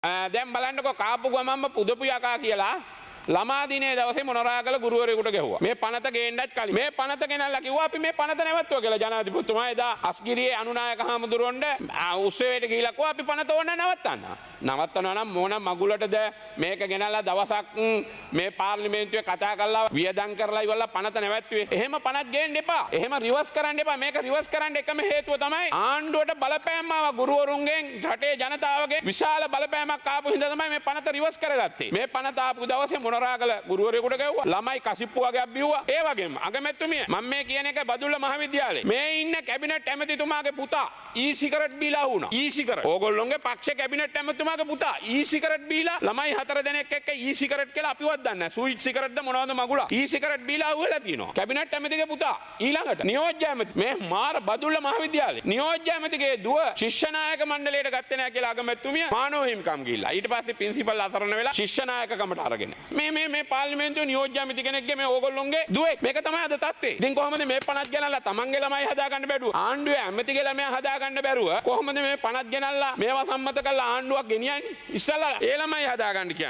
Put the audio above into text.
දැන් බලන්නකෝ, කාපු ගමන්ම පුදපු යකා කියලා ළමා දිනේ දවසේ මොනරාගල ගුරුවරයෙකුට ගැහුවා. මේ පනත ගේන්නත් කලින් මේ පනත ගෙනල්ලා කිව්වා අපි මේ පනත නැවතුවා කියලා. ජනාධිපතිතුමා එදා අස්ගිරියේ අනුනායක හාමුදුරුවන්ට උත්සවයට ගිහිල්ලා කිව්වා අපි පනත ඕන නවත්තන්න. නවත්තනවා නම් මොන මගුලටද මේක ගෙනල්ලා දවසක් මේ පාර්ලිමේන්තුවේ කතා කරලා වියදම් කරලා ඉවරලා පනත නැවැත්තුවේ? එහෙම පනත් ගේන්න එපා. එහෙම රිවර්ස් කරන්න එපා. මේක රිවර්ස් කරන්න එකම හේතුව තමයි ආණ්ඩුවට බලපෑම් ආවා ගුරුවරුන්ගෙන්, රටේ ජනතාවගෙන් විශාල බලපෑමක් ආපු හින්දා තමයි මේ පනත රිවර්ස් කරගත්තේ. මේ පනත ආපු දවසේ මොනරාගල ගුරුවරයෙකුට ගැහුවා. ළමයි කසිප්පු වගේක් බිව්වා. ඒ වගේම අගමැතිතුමිය, මම මේ කියන එක බදුල්ල මහවිද්‍යාලේ මේ ඉන්න කැබිනට් ඇමතිතුමාගේ පුතා ඊ සිගරට් බීලා වුණා. ඊ සිගරට්. ඕගොල්ලොන්ගේ පක්ෂ කැබිනට් ඇමතිතුමාගේ පුතා ඊ සිගරට් බීලා ළමයි හතර දෙනෙක් එක්ක ඊ සිගරට් කියලා අපිවත් දන්නේ නැහැ. ස්වීට් සිගරට්ද මොනවද මගුලා. ඊ සිගරට් බීලා අහුවෙලා තියෙනවා. කැබිනට් ඇමතිගේ පුතා. ඊළඟට නියෝජ්‍ය ඇමති, මේ මාර බදුල්ල මහවිද්‍යාලේ නියෝජ්‍ය ඇමතිගේ දුව ශිෂ්‍ය නායක මණ්ඩලයට ගත්තේ නැහැ කියලා අගමැතිතුමිය මානව හිමිකම් ගිහිල්ලා. ඊට පස්සේ ප්‍රින්සිපල් අසරණ වෙලා ශිෂ්‍ය නායකකමට අරගෙන. මේ මේ මේ පාර්ලිමේන්තුවේ නියෝජ්‍ය ඇමති කෙනෙක්ගේ මේ ඕගොල්ලොන්ගේ දුවෙක්. මේක තමයි අද තත්ත්වය. ඉතින් කොහොමද මේ පනත් ගෙනල්ලා තමන්ගේ ළමයි හදාගන්න බැරුව, ආණ්ඩුවේ ඇමතිගේ ළමයා හදාගන්න බැරුව, කොහොමද මේ පනත් ගෙනල්ලා මේවා සම්මත කරලා ආණ්ඩුවක් ගෙනියන්නේ? ඉස්සල්ලා ඒ ළමයි හදාගන්න කියන්නේ.